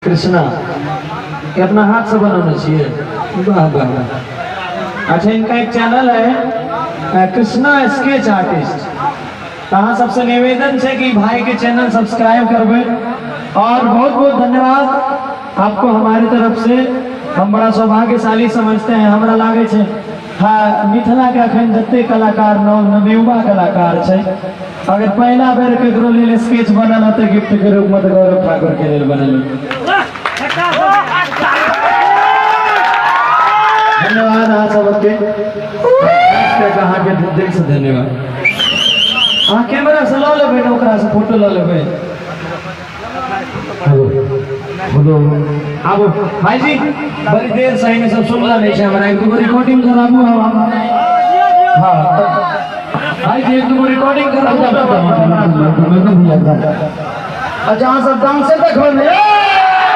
कृष्णा के अपना हाथ से बनौने छियै। वाह वाह वाह। अच्छा, इनका एक चैनल है कृष्णा स्केच आर्टिस्ट। तो अहाँ सबसे निवेदन है कि भाई के चैनल सब्सक्राइब करबे और बहुत बहुत धन्यवाद आपको हमारी तरफ से। हम बड़ा सौभाग्यशाली समझते हैं, हमरा लागे छै हाँ मिथिला के अखन जते कलाकार नव नवयुवा कलाकार छै, अगर पहला बेर केकरो लेल स्केच बनल होतै गिफ्ट के रूप में तऽ गौरव ठाकुर के लेल बनल। धन्यवाद अहाँ सबके, अहाँके दिल से धन्यवाद। अहाँ कैमरा से लऽ लेबै ने, ओकरा से फोटो लऽ लेबै। हेलो हेलो, आबो भाईजी, बड़ी देर से एहिमे सब सुनला नहीं छै हमरा। एक दूगो रिकॉर्डिंग कराबू हम। हाँ भाईजी, एक दूगो रिकॉर्डिंग कराबू। अच्छा, अहाँ सब डांसे देखबै ने?